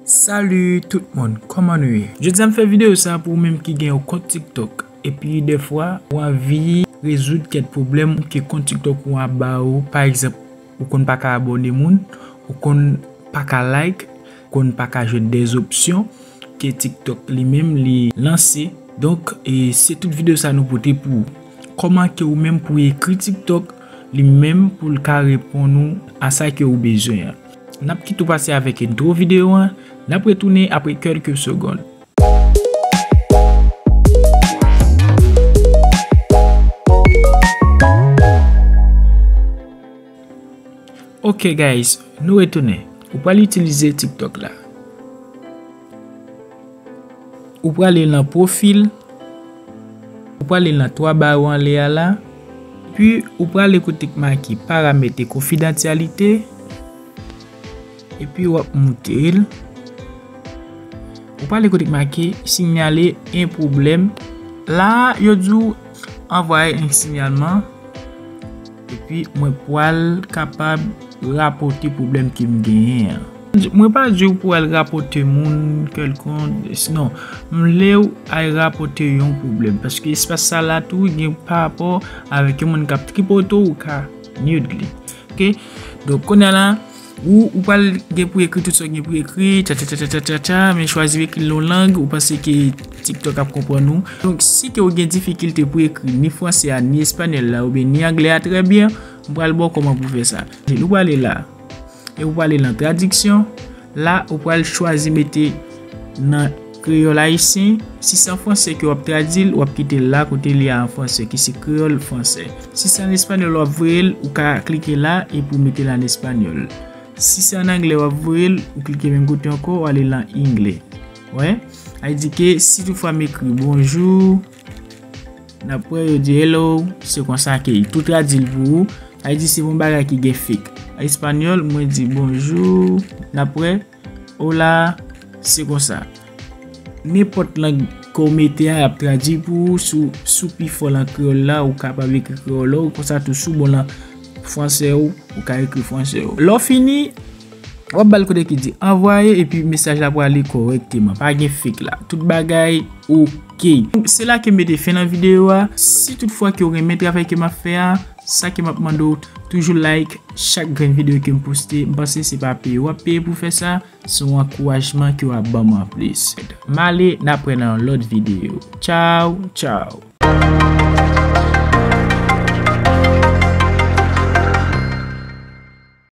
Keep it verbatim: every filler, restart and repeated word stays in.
Salut tout moun, kòman nou ye? Jodi a m fè videyo sa pou ou menm ki gen yon kont TikTok. Epi dèfwa, ou anvi rezoud kèk pwoblèm ke kont TikTok ou a ba ou. Pa egzanp, ou konn pa ka abòne moun, ou konn pa ka like, ou konn pa ka jwenn dè opsyon ke TikTok li menm li lanse. Donk, e se tout videyo sa nou pote pou ou. Kòman ke ou menm pou ekri TikTok li menm pou l ka reponn ou a sa ke ou bezwen an. N ap kite w pase avèk entwo videyo an, n ap retounen apre kèlke segonn. Ok guys, nou retounen. Ou pral itilize TikTok la. Ou prale nan pwofil. Ou prale nan twa ba yo anlè a la. Epi ou prale kote k make paramèt e konfidansyalite. Epi w ap moute l. Ou prale kote k make sinyale en pwoblèm. La, yo di w anvwaye en sinyalman. Epi mwen pral kapab rapòte pwoblèm ke m genyen an. Mwen pa di w pou al rapòte moun kèlkonk, non. M vle w al rapòte yon pwoblèm. Paske espas sa la tou gen pa rapò avèk yon moun k ap tripote w, ou ka mute li. Ok? Donk, kounye a la, ou, ou pral gen pou ekri tout sa w gen pou ekri, tcha, tcha, tcha, tcha, tcha, tcha, men chwazi ekri l nan yon lang ou panse ke TikTok ap konprann ou. Donk, si ke ou gen difikilte pou ekri ni franse a, ni espanyòl la, oubyen ni anglè a trè byen, m pral ba w kòman pou fè sa. Ou prale la. E ou prale nan tradiksyon. La, ou pral chwazi mete nan kreyòl ayisyen. Si se an franse ke w ap tradui l, w ap kite l la kote li a an franse, ki se kreyòl franse. Si se an espanyòl w ap voye l, ou ka klike la epi w mete l an espanyòl. Si se an anglè w ap voye l, ou klike menm kote ankò, w ale lan anglè. Wè? Sa vle di ke si toutfwa m ekri bonjou, n ap wè yo di hello, se konsa ke li tou tradui l pou ou. Sa vle di se yon bagay ki gen fake. An espanyòl, mwen di bonjou, n ap wè, hola, se konsa. Nenpòt lang ke w mete a, y ap tradui pou ou. Si w, si w pi fò lan kreyòl la, ou kapab ekri kreyòl ou, konsa tou si w bon lan franse ou, ou ka ekri franse ou. Lè w fini, w ap ba l kote ki di anvwaye epi mesaj la prale kòrèkteman. Pa gen fake la. Tout bagay ok. Se la ke m mete fen nan videyo a. Si toutfwa ke w renmen travay ke m ap fè a, sa ke m ap mande w, toujou like chak grenn videyo ke m poste. M panse se pa peye w ap peye pou fè sa, se yon ankourajman ke w ap ban m anplis. M ale, n ap wè nan yon lòt videyo. Tchaw, tchaw.